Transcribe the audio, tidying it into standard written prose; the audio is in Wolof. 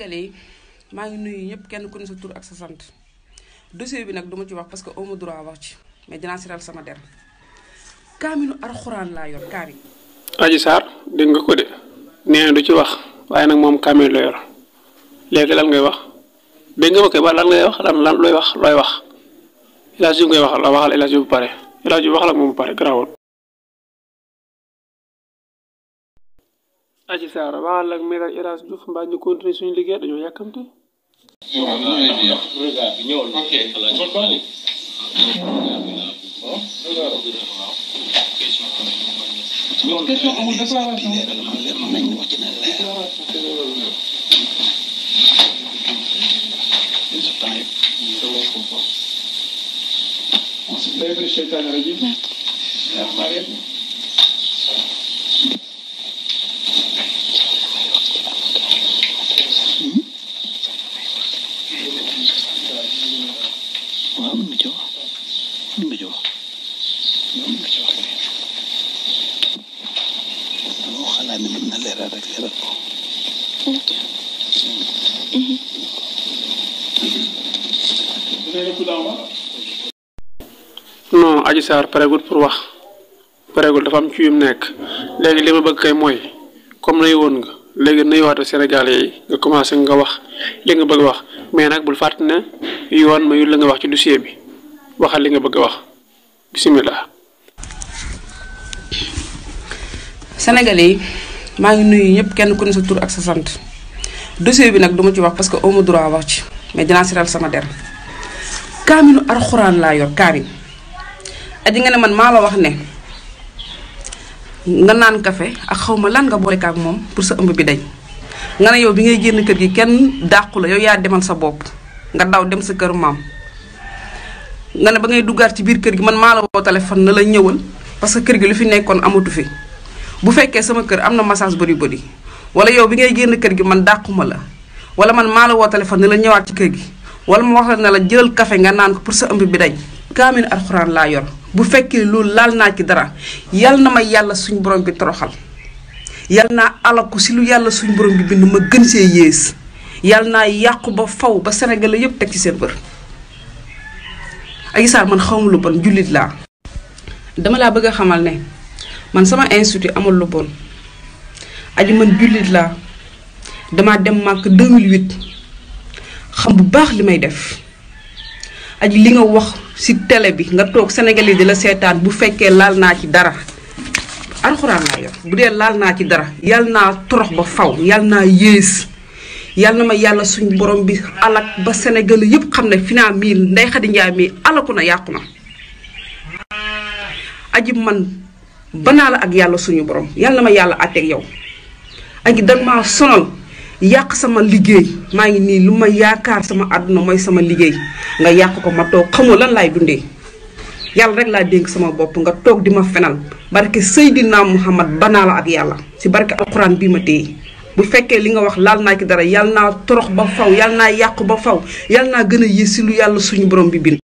Sénégalais yi maa ngi nuyu ñëpp kenn ku ne sa tur ak sa sant dossier bi nag duma ci wax parce que amu droit wax ci mais dinaa siral sama der kaaminu alxuraan laa yor kaamil. Adji Sarr dégg nga ko de nee na du ci wax waaye nag moom kaamil la yor léegi lan ngay wax dégg nga ma koy ba lan ngay wax lan looy wax El Hadj Diouf ngay waxal la waxal El Hadj Diouf bu pare El Hadj Diouf waxal ak moom bu pare garaawul. Adji Sarr waxal ak maître El Hadj Diouf mbaa ñu continuer suñu liggéey dañoo yàkkamte. Non, Adji Sarr pareegul pour wax pareegul dafa am ci yum nekk léegi li ma bëgg kay mooy comme nay woon nga léegi nuyuwaatu Sénégalais yi nga commencé nga wax li nga bëgg wax mais nag bul fàtte ne yoon mayul la nga wax ci dossier bi waxal li nga bëgg wax bisimilah. Sénégalais yi maa ngi nuyu ñëpp kenn ku ne sa tur ak sa sant dossier bi nag duma ci wax parce que amu droit wax ci mais dinaa siral sama der kaaminu alxuraan laa yor kaamil. Aji nga ne man maa la wax ne nga naan café ak xawma lan nga boole ak moom pour sa ëmb bi dañ nga ne yow bi ngay génn kër gi kenn dàqu la yow yaa demal sa bopp nga daw dem sa kër maam nga ne ba ngay duggaat ci biir kër gi man maa la woo téléphone na la ñëwal parce que kër gi lu fi nekkoon amatu fi bu fekkee sama kër am na massage body wala yow bi ngay génn kër gi man dàquma la wala man maa la woo téléphone na la ñëwaat ci kër gi wala ma wax la ne la jëlal café nga naan ko pour sa ëmb bi dañ kaamil alxuraan laa yor bu fekkee loolu laal naa ci dara yal na ma yàlla suñu borom bi toroxal yal naa alaku si lu yàlla suñu borom bi bind ma gën see yées yal naa yàqu ba faw ba Sénégal yépp teg ci seen bër. Adji Sarr man xawma lu bon jullit laa dama laa bëgg a xamal ne man sama institut amul lu bon aji man jullit laa dama dem màkk 2008 xam bu baax li may def aji li nga wax ci télé bi nga toog Sénégalais di la seetaan bu fekkee laal naa ci dara alxuraan laa yor bu dee laal naa ci dara yal naa torox ba faw yal naa yées yal na ma yàlla suñ borom bi alak ba Sénégalais yépp xam ne finaa mii Ndeye Khady Ndiaye mii alaku na yàqu na aji man banaa la ak yàlla suñu borom yal na ma yàlla àtteeg yow aji danga maa sonal yàq sama liggéey maa ngi nii lu ma yaakaar sama àdduna mooy sama liggéey nga yàq ko ma toog xamoo lan laay dundee yàlla rek laa dénk sama bopp nga toog di ma fenal barke Seydina Muhammad banaa la ak yàlla ci barke alxuraan bii ma téye bu fekkee li nga wax laal naa ci dara yàlla naa torox ba faw yàlla naa yàqu ba faw yàlla naa gën a yées si lu yàlla suñu borom bi bind